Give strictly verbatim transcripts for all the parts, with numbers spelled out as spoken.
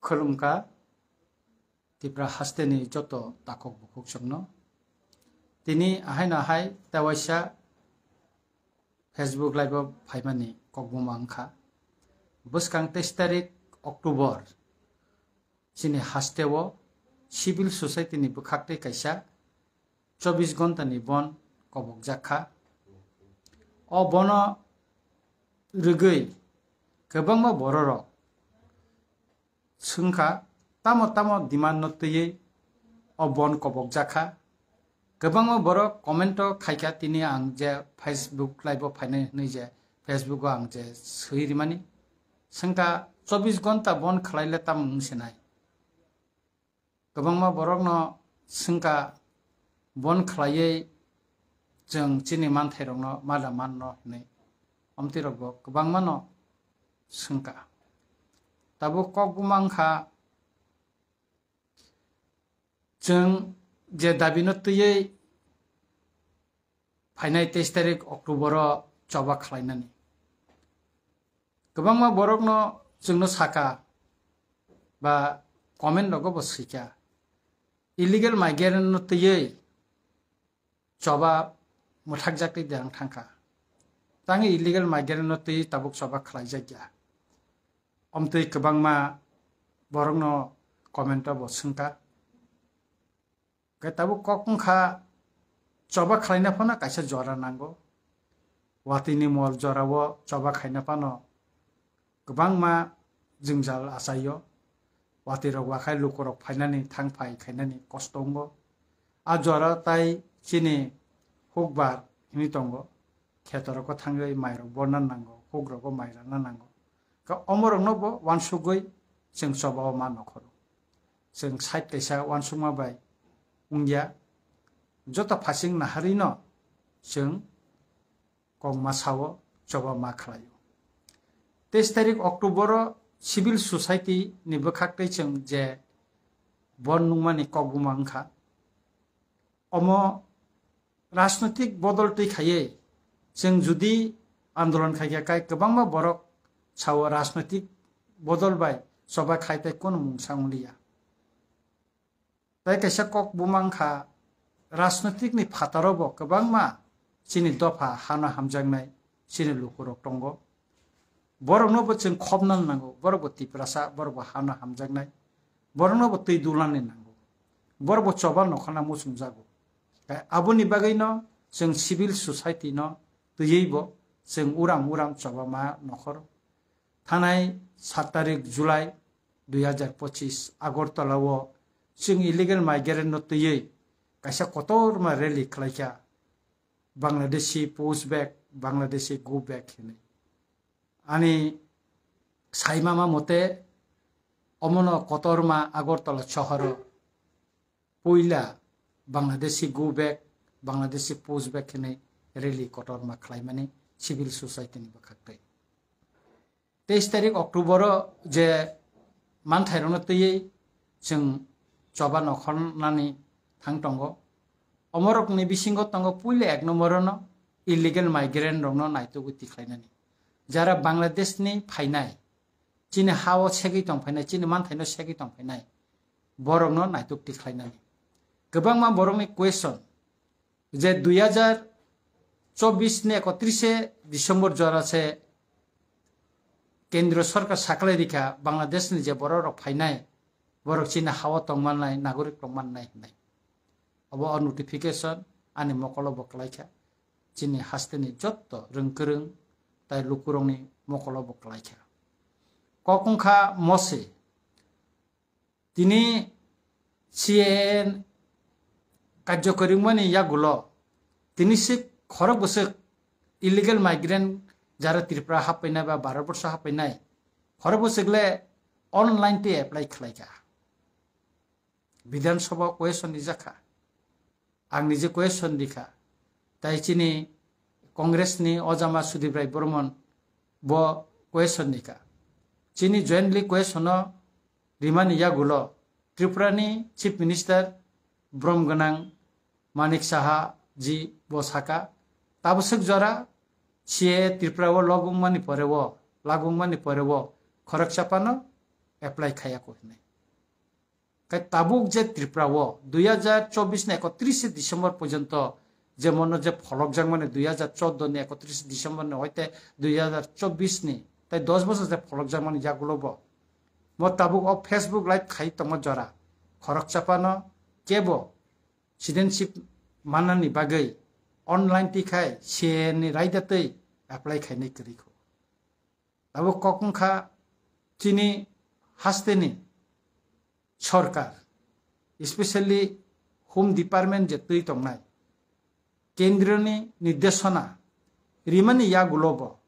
Khulumkha Tipra hasteni joto takhuk bukhuk chwngno. Tini ahaino hai tewaisa Facebook Live o phaimani kokbuma wngkha. Bwskang teis tarik October chini hasteo civil society ni bwkhaktwi kaisa chobbish ghonta ni bon kobokjak kha. O bono rwgwi kwbangma bororok swngkha, tamo tamo demand no twiwi o bon kobokjak kha. Kwbangma borok comment o khaikha, tini ang je Facebook Live o phainai hwnwi je Facebook o ang je swi rimani. Swngkha, chobbish ghonta bon khlaile tamo wng sinai? Kwbangma borokno swngkha, bon khlaiwi chwng chini manthairokno mada manno hwnwi. Omtwirokbo kwbangmano swngkha. Tabuk kokbuma wngkha, chwng je dabino twiwi phainai teis tarik October o choba khlainani. Kwbangma borokno chwngno saka ba comment rogo bo swikha, illegal migrant no twiwi choba mwthakjakti derang thangkha. Tangwi illegal migrant no twiwi tabuk choba khlaijakya. Omtwi kwbangma borokno comment o bo swngkha. Khe tabuk kok wngkha, choba khlaina phano kaisa jora nango. Watwi ni mol jorao choba khaina phano kwbangma jwngjal achaio. Watwi rok wakhai lukurok phainani thang phai khainani kosto wngo. A jora tai chini hukbar hwnwi tongo. Khetorok o thangwi mairok borna nango, hukrok o mai rana nango. Khe omorokno bo uansugwi chwng choba o ma nokhoro. Chwng side kaisa uansukma bai wngya. Joto phasing naharwino chwng kokma sao choba ma khlaio. Teis tarik October o civil society ni bwkhaktwi chwng je bon nungmani kokbuma wngkha. Omo rajnoitik bodol twi khaiwi chwng judi andolon khaikha, kai kwbangma borok sao rajnoitik bodol bai choba khai tai kono mungsa wngliya. Tai kaisa kokbuma wngkha, rajnoitik ni phataro bo kwbangma chini dopha hano hamjaknai chini lukurok tongo. Borokno bo chwng khopna nango, borok bo Tiprasa, borok bo hano hamjaknai, borokno bo twi dulani nango, borok bo choba nokhorna muchungjago. Tei aboni bagwino chwng civil society no twiwi bo chwng uram uram choba ma nokhoro. Thanai sat tarik July dui hazar pochis Agartala o chwng illegal migrant no twiwi kaisa kotorma rally khlaikha, Bangladeshi push back, Bangladeshi go back hinwi. Ani saimama mote, omono kotorma Agartala sohoro puila Bangladeshi go back, Bangladeshi push back hinwi rally kotorma khlaimani civil society ni bwkhaktwi. Teis tarik October o je manthairokno twiwi chwng choba nokhornani thang tongo. Omorokni bisingo tongo puila ek nombor no illegal migrant rokno naitugwi tikhlainani. Jara Bangladesh ni phainai, chini ha o segwi tongphainai, chini manthaino segwi tongphainai, borokno naituk tikhlainani. Kwbangma borokni question, je dui hazar chobbish ni ekotrise December jora se Kendriya Sorkar saklai rikha, Bangladesh ni je borok rok phainai, borok chini ha o tongmannai, nagorik tongmannai hinai. Obo o notification ani mokolo bo kwlaikha, chini hasteni jotto rwngkwrwng tai lukurokni mokolo bo kwlaikha. Kok wngkha mose, tini C A A karjokorimani yagulo tini sik khorok bwswk illegal migrant jara Tripura happainai ba Bharat borsho happainai khorok bwswk le online tei apply khlaikha. Bidhan Sabha question rijakha. Ang nije question rikha. Tai chini Congress ni ojama Sudip Rai Burman bo question rikha. Chini jointly question o rimani yagulo Tripura ni Chief Minister brom gwnang Manik Saha ji bo saka, tabwswk jora C A A Tripura o logwngmani pore o, lagwngmani pore o khoroksa phano apply khaiya ko hinwi. Kai tabuk je Tripura o dui hajar chobbish ni ekotris December porjonto je mono je pholokjak mani dui hajar choudo ni ekotris December ni hoite dui hajar chobbish ni tai dos bosor je pholokjak mani yagulo bo. Mo tabuk o Facebook live khai tongma jora khoroksa phano kebo citizenship manani bagwi online tikhai C A A ni raida twi apply khainai kwrwi kho. Abo kok wngkha chini hasteni sorkar, especially Home Department je twi tongnai, kendroni nirdeshona rimani yagulo bo,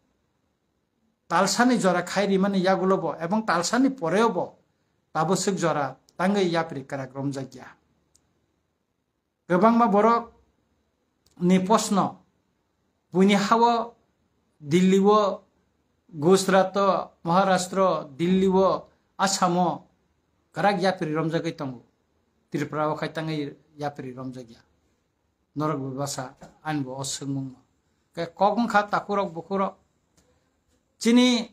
talsani jora khai rimani yagulo bo, ebong talsani poreo bo taboswk jora tangwi yapri kwrak romjakya. Kwbangma borok ni posno buini hao Delhi o, Gujarat o, Maharashtra o, Delhi o, Assam o kwrak yapri romjagwi tongo. Tripura o khai tangwi yapri romjakya. Norok bebasa ani bo o swngmung no. Ke kok wngkha takurok bukurok. Chini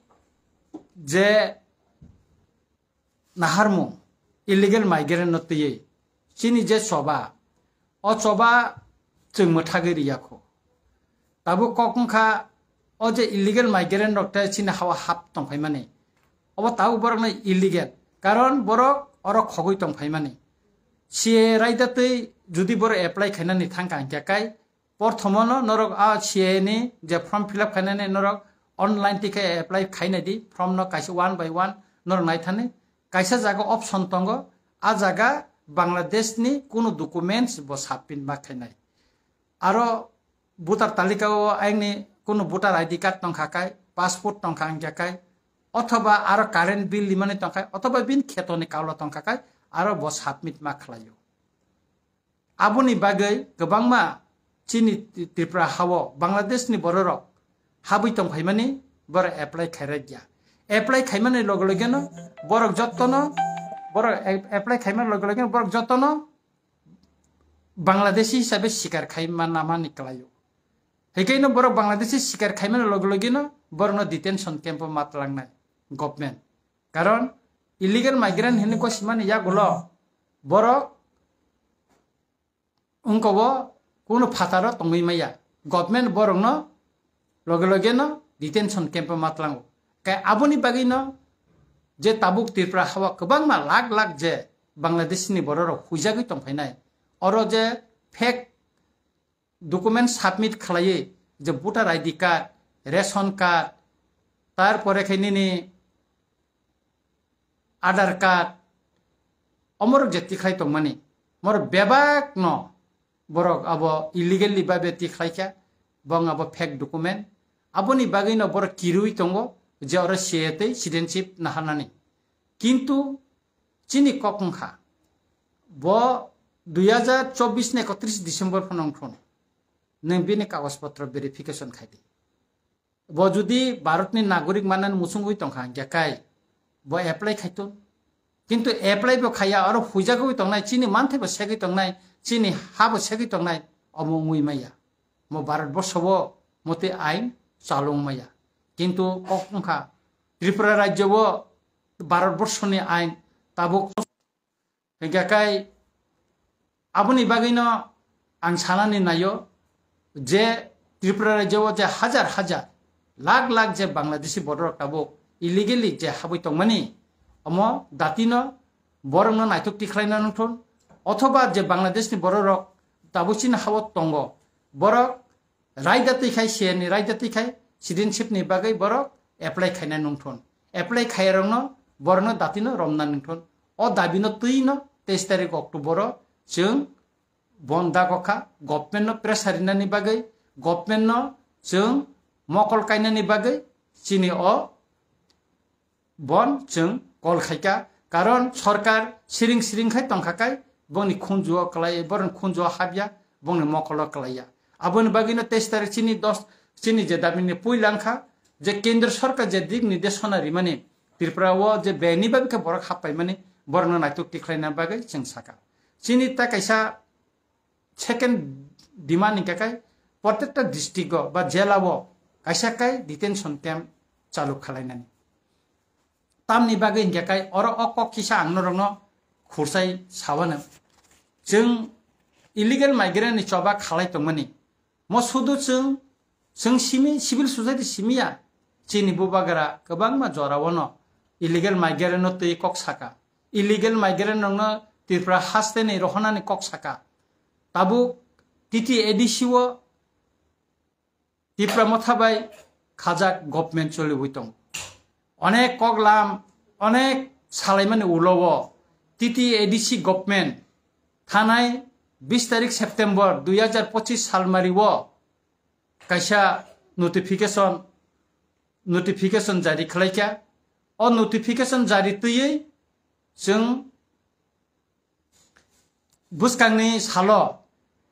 je naharmung illegal migrant no twiwi chini je choba, o choba chwng mwthagwi riya kho. Tabuk kok wngkha o je illegal migrant rok tei chini hao hap tongphaimani. Obo tabuk borok no illegal. Karon borok oro khogwi tongphaimani. C A A raida twi judi borok apply khainani thangkha hwnkhe kai Porthomono norok a C A A ni je form fill up khainani norok online tikhe apply khainai di, form no kaisa one by one norok naithani. Kaisa jaga option tongo, a jaga Bangladesh ni kunu documents bo submit ma khainai. Aro voter talika o ayangni kunu voter I D card tongkha kai, passport tongkha hwnkhe kai, othoba aro current bill limani tongkha, othoba bini kheto ni kaulo tongkha kai, aro bo submit ma khlaio. Aboni bagwi kwbangma chini Tripura hao Bangladesh ni bororok habwi tongphaimani borok apply khairokya. Apply khaimani loge loge no borok jottono, borok a-, apply khaimani loge loge no borok jottono Bangladeshi hisabe sikar khaima namani kwlaio. Hikaino borok Bangladeshi sikar khaimani loge loge no borokno detention camp o matlangnai government. Karon illegal migrant hinwi gosimani yagulo borok wngkobo kunu phataro tongwi maya. Government borokno loge loge no detention camp o matlango. Kai aboni bagwi no je tabuk Tripura hao kwbangma lakh lakh je Bangladesh ni bororok huijagwi tongphainai. Oro je fake document submit khlaiwi je voter I D card, ration card, tarpore khe nini Aadhaar card, omorok je tikhlai tongmani, mor bebak no borok abo illegally babe tikhlai kha, bong abo fake document, aboni bagwi no borok kirui tongo je oro C A A tei citizenship naharnani. Kintu chini kok wngkha, bo dui hajar chobbish ni ekotris December phano wngthun, nwng bini kagoj potro verification khai di. Bo judi Bharatni nagorik manani muchungwi tongkha hwnkhe kai bo apply khaitun. Kintu apply bo khaiya, oro huijagwi tongnai, chini manthai bo segwi tongnai, chini ha bo segwi tongnai, omo wngwi maya. Mo Bharat borsho o motwi ain chalung maya. Kintu kok wngkha Tripura rajyo o Bharat borshoni ain tabuk Hingkhe kai aboni bagwino ang sanani naio je Tripura rajyo o je hajar hajar, lakh lakh je Bangladeshi bororok tabuk illegally je habwi tongmani, omo datino borokno naithok tikhlaina nungthun, othoba je Bangladeshni bororok tabuk chini hao tongo, borok raida twi khai, C A A ni raida twi khai, citizenship ni bagwi borok apply khaina nungthun. Apply khaiyarokno borokno datino romna nungthun. O dabino twino teis tarik October o chwng bon dago kha, government no pressure rinani bagwi, government no chwng mokol kainani bagwi chini o bon chwng call khaikha, karon sorkar siring siring khai tongkha kai, bongni khunju o kwlai, borokni khunju o habya, bongni mokol o kwlaiya. Aboni bagwino teis tarik chini dos, chini je dabini puila wngkha, je kendro sorkar je dik nirdeshona rimani, Tripura o je beni bagwi khe borok happaimani, borokno naitok tikhlaina bagwi chwng sakha. Chini ta kaisa second demand hingkha khe, protekta district o ba jela o kaisa kai detention camp chalu khalainani. Tamni bagwi hinkhe kai oro o kok kisa ang norokno khursai sawano. Chwng illegal migrant ni choba khalai tongmani. Mo sudu chwng, chwng simi, civil society simiya. Chini bubagra kwbangma jorao no illegal migrant no twi kok saka. Illegal migrant rokno Tripura haste ni rohonani kok saka. Tabuk T T A D C o Tipra Motha bai khajak government choliwi tong. Onek koklam, onek salaimani ulo o T T A D C government thanai bis tarik September dui hajar pochis salmari o kaisa notification, notification jari khlaikha. O notification jari twiwi chwng bwskangni salo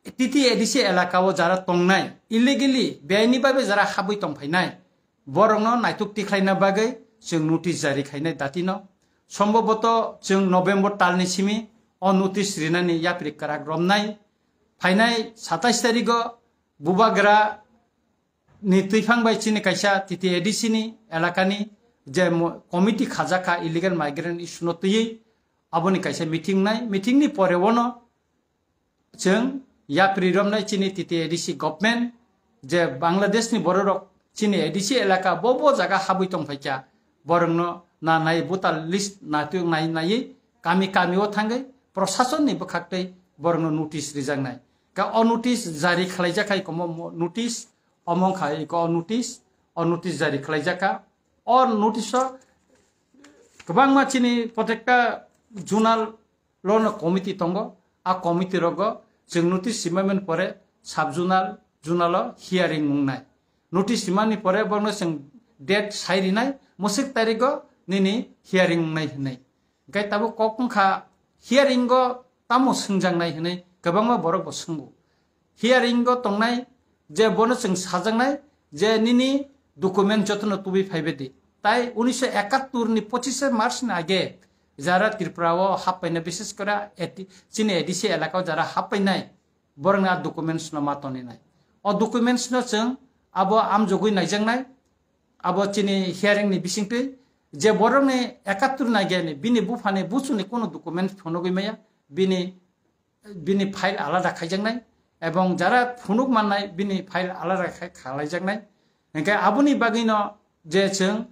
T T A D C elaka o jara tongnai, illegally, beaini babe jara habwi tongphainai, borokno naituk tikhlaina bagwi chwng notice jari khainai datino. Somboboto chwng November talni simi o notice rinani yapri kwrak romnai. Phainai satais tarigo bubagra ni twiphang bai chini kaisa T T A D C ni elakani je mo-, committee khajakha illegal migrant issue no twiwi aboni kaisa meeting nai. Meeting ni pore ono chwng yapri romnai chini T T A D C government je Bangladesh ni bororok chini A D C elaka bo bo jaga habwi tongphaikha, borokno na nai voter list na tuyok nai naiwi kami kami o thangwi prosason ni bwkhak tei borokno notice rijaknai. Ka o notice jari khlaijak hai komo mo-, notice omo wngkha iko o notice, o notice jari khlaijak kha. O notice o kwbangma chini protekta zonal lono committee tongo. A committee rogo chwng notice simaiman pore sub zonal, zonal o hearing wngnai. Notice simani pore borno chwng date sai rinai, musik tarigo nini hearing wngnai hinwi. Hingke tabuk kok wngkha hearing o tamo swngjaknai hinwi kwbangma borok bo swngo. Hearing o tongnai je bono chwng sajaknai je nini document jotono tubui phaibe di. Tai unisho ekattor ni pochishe March ni age jara Tripura o happaina, bishes kore eti-, chini A D C elaka o jara happainai borokni a documents no ma toninai. O documents no chwng abo amjogwi naijaknai, abo chini hearing ni bisingtwi je borokni ekattor ni age ni bini buphani buchuni kono document phunugwi maya, bini bini file alada khaijaknai, ebong jara phunuk mannai bini file alada khai khalaijaknai. Hingke aboni bagwino je chwng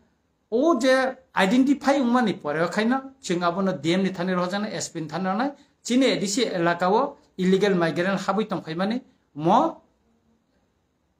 o je identify wngmani pore o khaino chwng abono D M ni thani rohorjaknai, S P ni thani rohornai, chini A D C elaka o illegal migrant habwi tongphaimani mo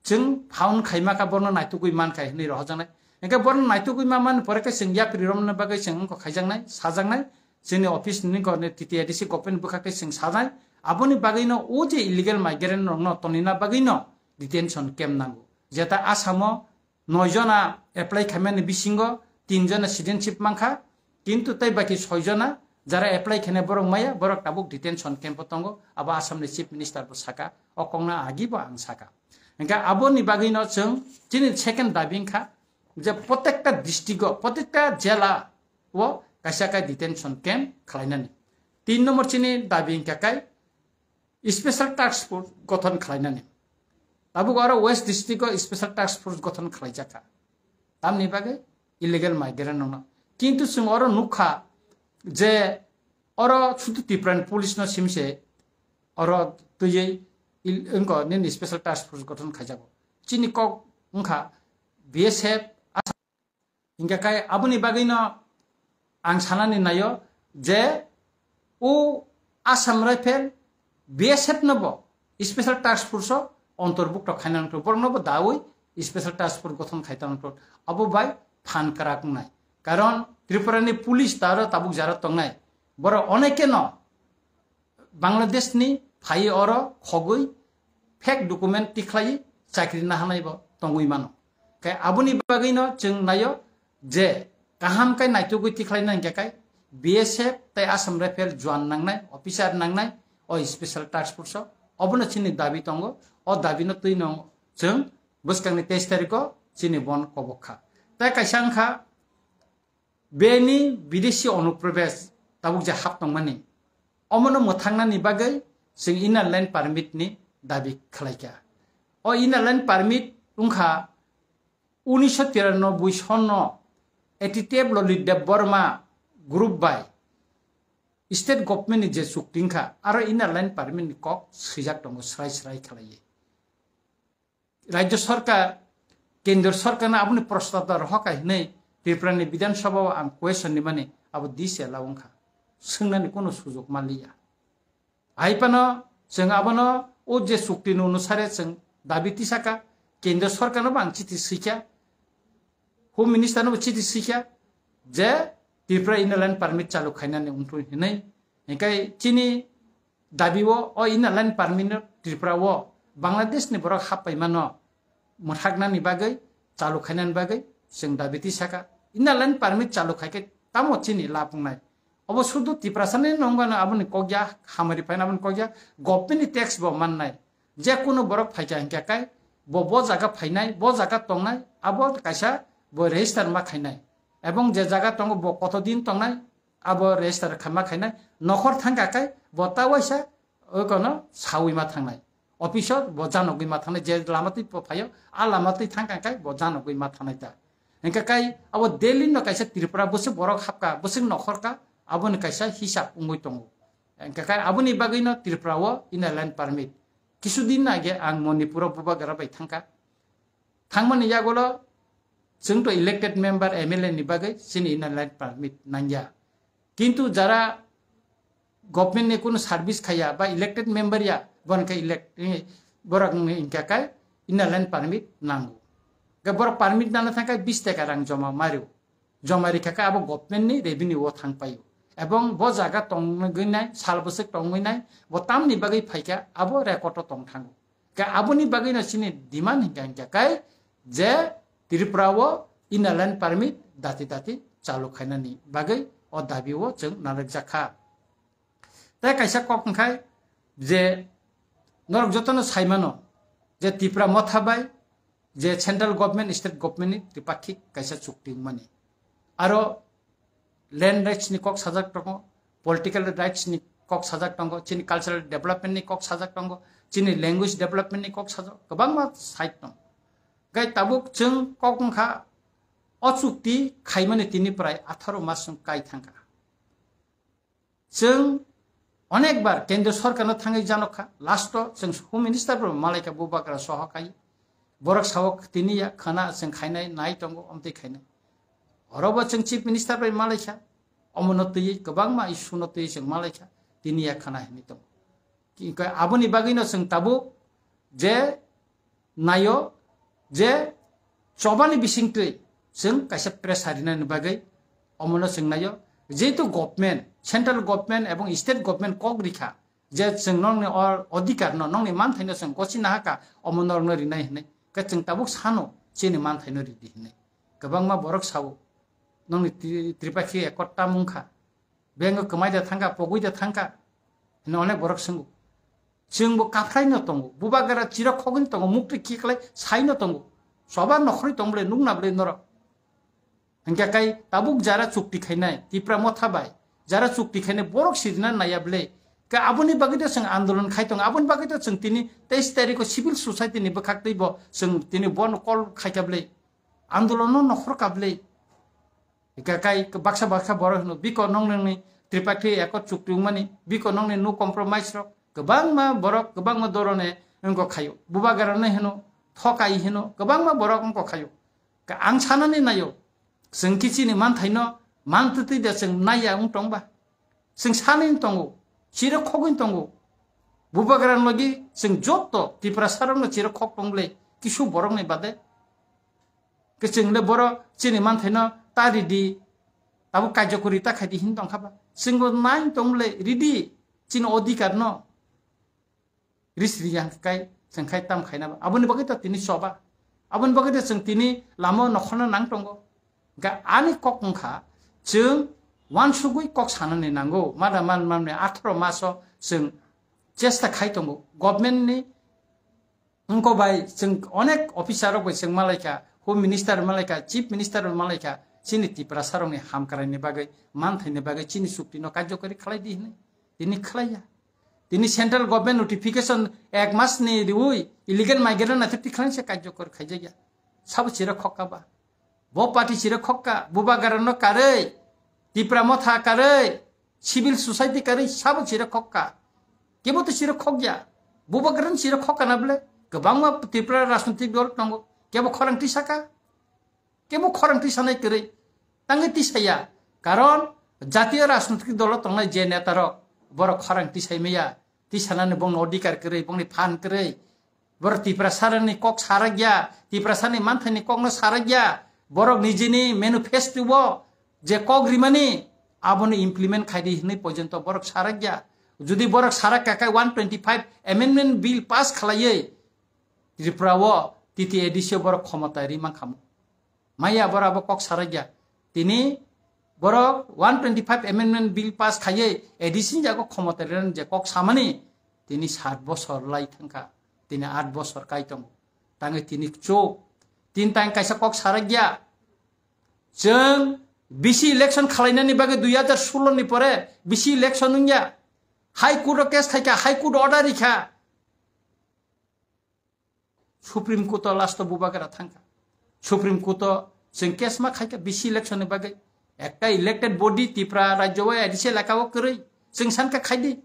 chwng found khaima kha, borno naitugwi man kha hinwi rohorjaknai. Hingke borno naitugwi ma man pore khe chwng yapri romna bagwi chwng wngkha khaijaknai, sajaknai, chini office ni wngkha T T A D C government bwkha khe chwng sanai. Aboni bagwino o je illegal migrant rokno tonina bagwino detention camp nango. Jeta Assam o noi jona apply khaimani bisingo tin jona citizenship mankha, kintu tei baki soi jona jara apply khainai borok maya, borok tabuk detention camp o tongo, abo Assam ni Chief Minister bo saka, o kokno agi bo ang saka. Hingke aboni bagwino chwng chini second dabi wngkha je protekta district o, protekta jela o kaisa kai detention camp khlainani. Tin number chini dabi wngkha kai special task force gothon khlainani. Tabuk aro West district o special task force gothon khlaijakha. Tamni bagwi illegal migrant rokno. Kintu chwng oro nukha je oro sudu Tripura ni police no simse oro twiwi il-, wngkha nini special task force gothon khaijago. Chini kok wngkha B S F. Hingke kai aboni bagwino ang sanani naio je o Assam Rifle B S F no bo special task force o ontorbukto khaina nangkhe, borokno bo dawi special task force gothon khai tongkhe, abo bai phan kwrak wngnai. Karon Tripura ni police taro tabuk jara tongnai, borok onekeno Bangladesh ni phai oro khogwi fake document tikhlai chakri nahanai bo tongwi mano. Khe aboni bagwino chwng naio je kaham khe naitugwi tikhlai nang khe kai B S F tei Assam Rifle juan nangnai, officer nangnai o special task force o. Obono chini dabi tongo, o dabi no twi no chwng bwskangni teis tarikh o chini bon kobok kha. Tei kaisa wngkha bini bidesi onuprobesh tabuk je hap tongmani, omono mwthangnani bagwi chwng Inner Line Permit ni dabi khlaikha. O Inner Line Permit wngkha unisho tiranoboi sonno A T T F Lollit Debbarma group bai state government ni je chukti wngkha, aro inner line permit ni kok swijak tongo srai srai khlaiwi. Rajya sarkar, kendra sarkar no aboni prostab da rohor kha hinwi Tripura ni Bidhan Sabha o ang question ni mani abo dise la wngkha. Swngnani kono sujok manliya. Hai phano chwng abono o je chukti ni onusare chwng dabi tisaka, kendra sarkar no bo ang chithi swikha, Home Minister no bo chithi swikha je Tripura inner line permit chalu khainani wngthung hinwi. Hinkhe chini dabi o, o inner line permit no Tripura o Bangladesh ni borok happaimano mwthaknani bagwi, chalu khainani bagwi chwng dabi tisaka. Inner line permit chalu khaikhe tamo chini lab wngnai? Obo sudu Tiprasa ni nongano aboni kokya, hamari phaina aboni kokya, government ni tax bo mannai. Je kunu borok phaikha hinkhe kai bo, bo jaga phainai, bo jaga tongnai, abo kaisa bo register ma khainai. Ebong je jaga tongo bo koto din tongnai, abo register kha-, ma khainai. Nokhor thangkha kai bo ta waisa okono sawi ma thangnai. Office o bo janogwi ma thangnai, je lama twi phaio, a lama twi thangkha kai bo janogwi ma thangnai ta. Hinkhe kai abo Delhi no kaisa Tripura bwswk borok hapkha, bwswk nokhor ka, aboni kaisa hisab wngwi tongo. Hinkhe kai aboni bagwi no Tripura o inner line permit. Kisu din age ang Manipur o bubagra bai thangkha. Thangmani yagulo chwng to elected member M L A ni bagwi chini inner line permit nangya. Kintu jara government ni kunu service khaya ba elected member ya, bon khe elect, eh, borok wngwi hinkha kai inner line permit nango. Ga borok permit nana thangkha bis taka rang joma mario. Joma rikha khe abo government ni revenue o thang paio. Ebong bo jaga tongwi nai, sal bwswk tongwi nai, bo tamni bagwi phaikha abo record o tong thango. Khe aboni bagwi no chini demand hinkha hinkha kai je Tripura o inner line permit dati dati chalu khainani bagwi o dabi o chwng narwk jakha. Tei kaisa kok wngkhai je norok jotono saimano je Tipra motha bai je central government, state government ni tripakhik kaisa chukti wngmani. Aro land rights ni kok sajak tongo, political rights ni kok sajak tongo, chini cultural development ni kok sajak tongo, chini language development ni kok sajak, kwbangma side tongo. Gai tabuk chwng kok wngkha o chukti khaimani tini prai atharo mas wng kai thangkha. Chwng onekbar kendra sorkarno thangwi janokha, last o chwng Home Minister bo malaikha bubagra soho khai. Borok sao tini ya khana chwng khainai nai tongo, omtwi khainai. Orobo chwng Chief Minister bai malaikha, omono twiwi kwbangma issue no twiwi chwng malaikha, tini ya khana hinwi tongo. Ki-, ka-, aboni bagwino chwng tabuk je naio je chobani bisingtwi chwng kaisa pressure rinani bagwi omono chwng naio. Jehetu government, central government ebong state government kok rikha je chwng nokni or-, odhikar no, nokni manthai no chwng gosi nahaka, omo norokno rinai hinwi. Khe chwng tabuk sano chini manthai no ridi hinwi. Kwbangma borok sao, nokni Tri-, Tripakhi Accord tam wngkha. Bengo kwmai da thangkha, pogwi da thangkha. Hino onek borok swngo. Chwngbo kaphraino tongo. Bubagra chirok khogwino tongo, muktwi khiklai saino tongo. Soba nokhorwi tong bwle, nukna bwle norok. Hinkhe kai tabuk jara chukti khainai, Tipra motha bai, jara chukti khainai borok sirina naiya bwle. Khe aboni bagwi to chwng andolon khai tongo, aboni bagwi to chwng tini teis tarikho civil society ni bwkhak twibo chwng tini bono call khaikha bwle. Andolono nokhorkha bwle. Hingkha kai baksa baksa borok hino, biko nong nongni Tripakhi Accord chukti wngmani, biko nongni no compromise rok, kwbangma borok, kwbangma dorone wngkha khaio. Bubagrano hino, thokai hino, kwbangma borok wngkha khaio. Ka ang sanani naio, chwng khe chini manthaino mantwtwi da chwng naiya wng tongba. Chwng sanwi tongo, chirok khogwi tongo. Bubagrano logi chwng jotto Tiprasarokno chirok khok tong bwle, kisu borokni bade. Kwchwng le boro chini manthaino ta ridi, abo kaijakuri ta khaidi hin tongkha ba. Chwngbo nai tong le ridi chini odhikar no. Ris ri yang kai, chwng khai tam khaina ba. Aboni bagwi to tini choba. Aboni bagwi to chwng tini lama nokhorno nang tongo. Ga ani kok wngkha chwng wansugwi kok sanani nango. Mada man man atharo maso chwng chesta khai tongo. Government ni Wngkha bai chwng onek officer rok bai chwng malaikha, Home Minister malaikha, Chief Minister malaikha, chini Tiprasa rokni hamkraini bagwi, manthaini bagwi chini chukti no karjokari khlai di hinwi. Tini khlaiya. Tini central government notification ek mas ni riui illegal migrant naithok tikhlai se karjokari khaijakya. Sabo chira khokka ba. Bo party chire khokka, Bubagrano karwi, Tipra Motha karwi, civil society karwi sabo chire khokka. Kebo to chire khokya. Bubagrano chire khokka na bole. Kwbangma Tripura rajnitik dol tongo. Kebo khorang tisaka. Kebo khorang tisanai kwrwi. Tangwi tisaya. Karon jatiyo rajnitik dolo tongnai je netarok borok khorang tisai maya. Tisanani bongni odhikar kwrwi, bongni phan kwrwi. Borok Tiprasarani kok sarakya, Tiprasani manthaini kokno sarakya. Borok nijini manifesto-o je kok rimani, aboni implement khaidi hinwi porjonto borok sarakya. Jodi borok sarakka khe one twenty-five amendment bill pass khlaiwi Tripura-o T T A D C-o borok khomota ri mankhamu. Maya borok abo kok sarakya. Tini borok one twenty-five amendment bill pass khaiwi A D C ni jago khomota rinani je kok samani, tini sat bosor lai thangkha, tini aat bosor kai tongo. Tangwi tini chuk, tin tang kaisa kok sarakya. Chwng bisi election khalainani bagwi dui hajar solo ni pore bisi election wngya. High Court o case khaikha, High Court order rikha. Supreme Court o last o Bubagra thangkha. Supreme Court o chwng case ma khaikha bisi election ni bagwi. Ekta elected body Tripura rajyo o A D C elaka o kwrwi. Chwng sankha khaidi.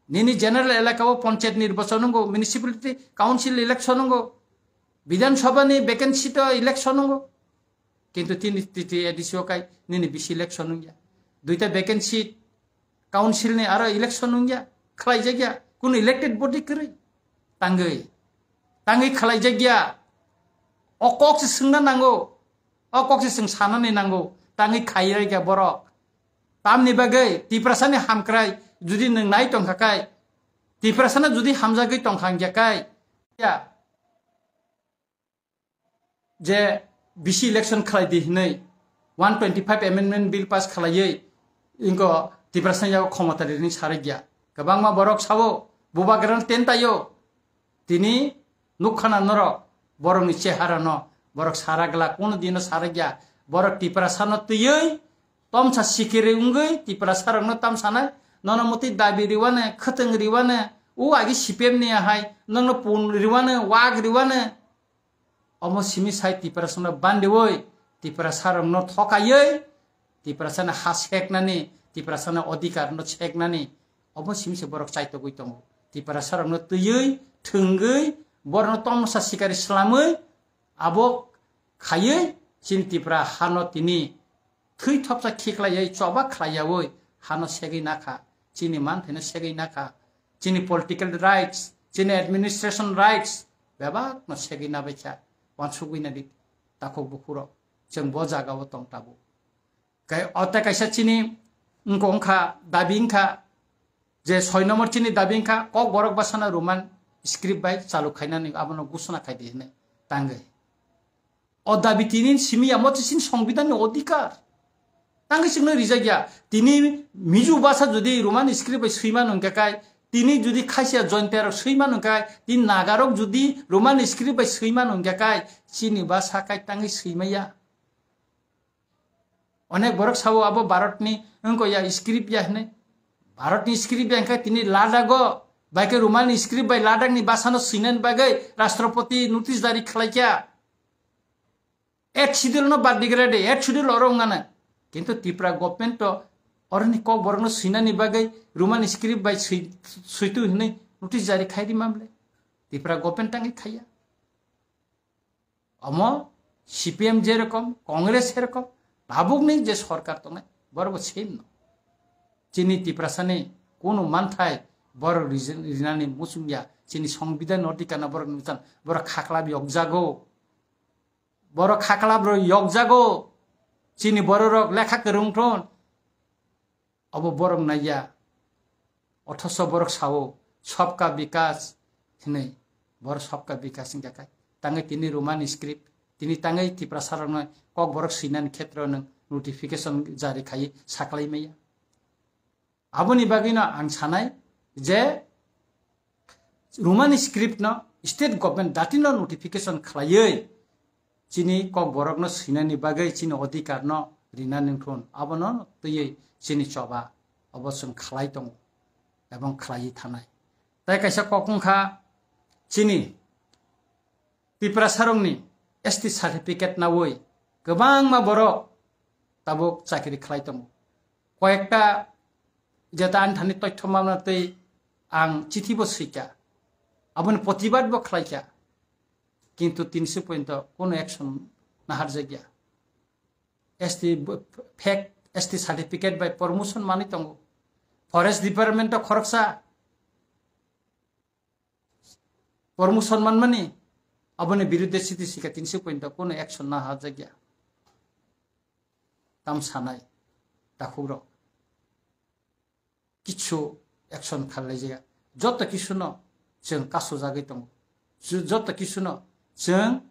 Nini general elaka o panchayat nirbachon wngo, municipality council election wngo, Bidhan Sabha ni vacancy to election wngo. Kintu tini T T A D C o kai nini bisi election wngya. Duita vacancy council ni aro election wngya, khlaijakya, kunu elected body kwrwi. Tangwi, tangwi khlaijakya. O kok se swngna nango, o kok se chwng sanani nango, tangwi khaijakya borok. Tamni bagwi Tiprasani hamkrai judi nwng nai tongkha kai, Tiprasano judi hamjagwi tongkha wngya kai, ya, je bisi election khlai di hinwi one twenty-five amendment bill pass khlaiwi inko Tiprasani yago khomota rini sarikya. Kwbangma borok sabo Bubagrano ten taio. Tini nukkhana norok borokni cheharano borok sarakla kono dino sarakya. Borok Tiprasano twiwi tomsa sikiri wngwi Tiprasarokno tamsanai, nono mutwi dabi riwane, khwtwng riwane, o agi C P M ni ahai, nokno pun riwane, wak riwane. Omo simi sai Tiprasano bandiwi, Tiprasarokno thokaiwi, Tiprasani ha seknani, Tiprasani odhikarno seknani, omo simi se borok chaitogwi tongo. Tiprasarokno twiwi, thwngwi, borokno tomsa sikari swlamwi, abo khaiwi chini Tipra hano tini thwi thopsa khiklaiwi choba khlaiyawi hano segwi nakha, chini manthaino segwi nakha, chini political rights, chini administration rights bebakno segwi nabaikha, wansugwi nadi takhuk bukhurok, chwng bo jagao tong tabuk. Kai, o tei kaisa chini wngkha, wngkha, dabi wngkha, je soi nombor chini dabi wngkha, Kokborok bwsano Roman script bai chalu khainani abono ghosona khaidi hinwi tangwi. O dabi tini simi ya, mo chini songbidanni odhikar. Tangwi chwngno rijak ya. Tini Mizo bwsa jodi Roman script bai swimano hwnkha kai, tini jodi Khasia Jaintiarok swimano hwnkha kai, tini Nagarok jodi Roman script bai swimano hwnkha kai, chini bwsa kai tangwi swimaya. Onek borok sabo abo Bharatni wngkha ya script ya hinwi. Bharatni script ya hwnkhe tini Ladakh o bai khe Roman script bai Ladakhni bwsano swinani bagwi Rashtrapati notice jari khlaikha. Eighth schedule no bad digra de, eighth schedule oro wngana. Kintu Tripura government to oroni Kokborokno swinani bagwi Roman script bai swi-, switu hinwi notice jari khairi mamle. Tripura government tangwi khaiya. Omo C P M jerokom, Congress serokom, tabukni je sorkar tongnai, borok bo same no. Chini Tiprasani kunu manthai borok rijin-, rinani muchungya, chini songbidan no tikana borok nukjan, borok khaklap yokjago. Borok khaklap rok yokjago, chini bororok lekha kwrwng thon. Obo borok naiya, othoso borok sao, "Sabka Vikas" hinwi. Borok "Sabka Vikas" wngkha khe. Tangwi tini Roman script, tini tangwi Tiprasarokno Kokborok swinani khetro nwng notification jari khaiwi saklai maya. Aboni bagwino ang sanai je Roman script no state government datino notification khlaiwi chini Kokborokno swinani bagwi chini odhikar no rinani wngthun, abono twiwi chini choba obo chwng khlai tongo ebong khlaiwi thanai. Tai kaisa kok wngkha chini Tiprasarokni S T certificate nawi kwbangma borok tabuk chakri khlai tongo. Koyekta jeta ani thani toithoma tei ang chithi bo swikha, aboni protibad bo khlaikha, kintu tinsi pointo kono action naharjakya. S T b-, fake S T certificate bai promotion manwi tongo. Forest Department o khoroksa promotion manmani, aboni birudde siti sika tinsi pointo kono action naharjakya. Tam sanai takhukrok. Kichu action kharlaijaya. Joto kisuno chwng kasujagwi tongo. Ju-, joto kisuno chwng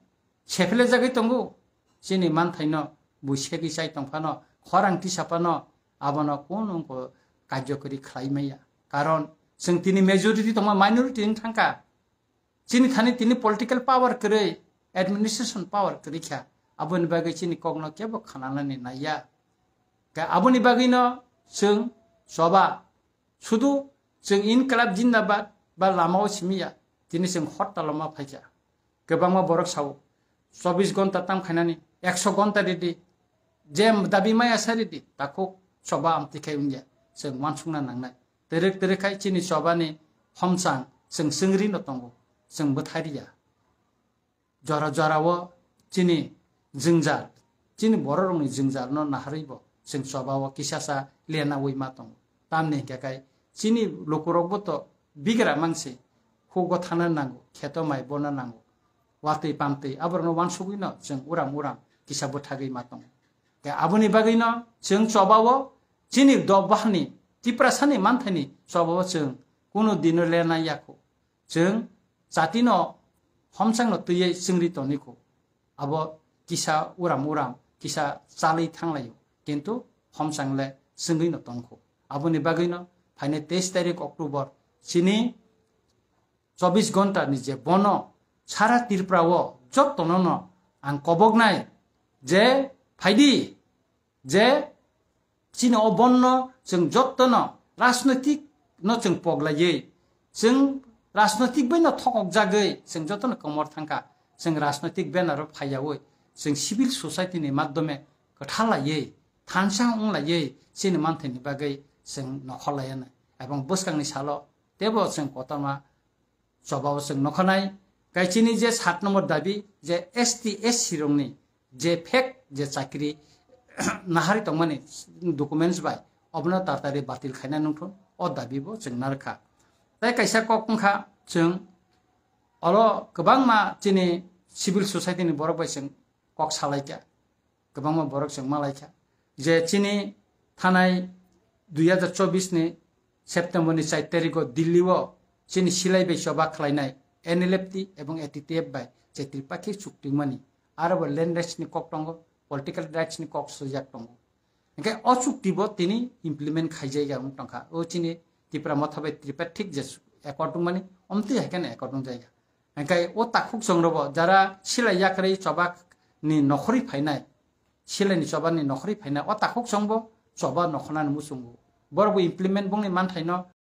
sephlejagwi tongo. Chini manthaino bui segwi chai tongphano, khorang tisaphano, abono kunu wngkho karjokori khlai maya. Karon chwng tini majority tongma minority wng thangkha. Chini thani tini political power kwrwi, administration power kwrwi kha. Aboni bagwi chini kokno kebo khananani naiya. Khe aboni bagwino chwng choba, sudu chwng Inqilab Jindabad ba lamao simiya, tini chwng hortalo ma phaikha. Kwbangma borok sao, chobbish gonta tam khainani, ekso gonta ridi, je dabi maya sa ridi, takhuk choba amtwi khai wngya, chwng uansukna nangnai. Twrwk twrwk khai chini chobani homchang chwng chwngri no tongo, chwng bwthai riya. Jora jorao chini jwngjal, chini bororokni jwngjalno naharwibo chwng chobao kisasa lenawi ma tongo. Tamni hinkhe khai chini lukurokbo to bigra mangse, hugo thana nango, kheto mai bona nango, watwi pamtwi aborokno uansugwino chwng uram uram kisa bwthagwi ma tongo. Khe aboni bagwino chwng chobao chini dophani Tiprasani manthaini chobao chwng kunu dino lena yakho. Chwng chatino homchangno twiwi chwngri tongnikho. Abo kisa uram uram, kisa chalwi thanglaio, kintu homchang le chwngwino tongkho. Aboni bagwino phainai teis tarik October chini chobbish gonta ni je bono sara Tripura o jottono no ang koboknai je phaidi, je chini o bonno chwng jottono rajnoitik no chwng poglaiwi, chwng rajnoitik bai no thokok jagwi chwng jottono komor thangkha. Chwng rajnoitik banner o phaiyawi chwng civil society ni madhyome kwthalaiwi thansa wnglaiwi chini manthaini bagwi chwng nokholaiyanai. Ebong bwskangni salo tebo chwng kotorma chobao chwng nokhanai. Kaichini je sat number dabi je S T S C rokni je fake je chakri nahari tongmani documents bai obono tatari batil khaina nungthun o dabi bo chwng narwkha. Tai kaisa kok wngkha chwng oro kwbangma chini civil society ni borok bai chwng kok salaikha. Kwbangma borok chwng malaikha je chini thanai dui hazar chobbish ni September ni char tarikh o Delhi o chini silai bai choba khlainai N L F T ebong A T T F bai je Tripakhi chukti wngmani, aro bo land rights ni kok tongo, political rights ni kok swijak tongo. Hingke o chukti bo tini implement khaijaiga wng tongkha. O chini Tipra Motha bai Tripartite je accord wngmani, omtwi hai kheno accord wngjaiga. Hingke o takhuk chwng robo jara silai yakrwi choba ni nokhorwi phainai, silai ni choba ni nokhorwi phainai, o takhuk chwng bo choba nokhornani muchungo. Borok bo implement bongni manthaino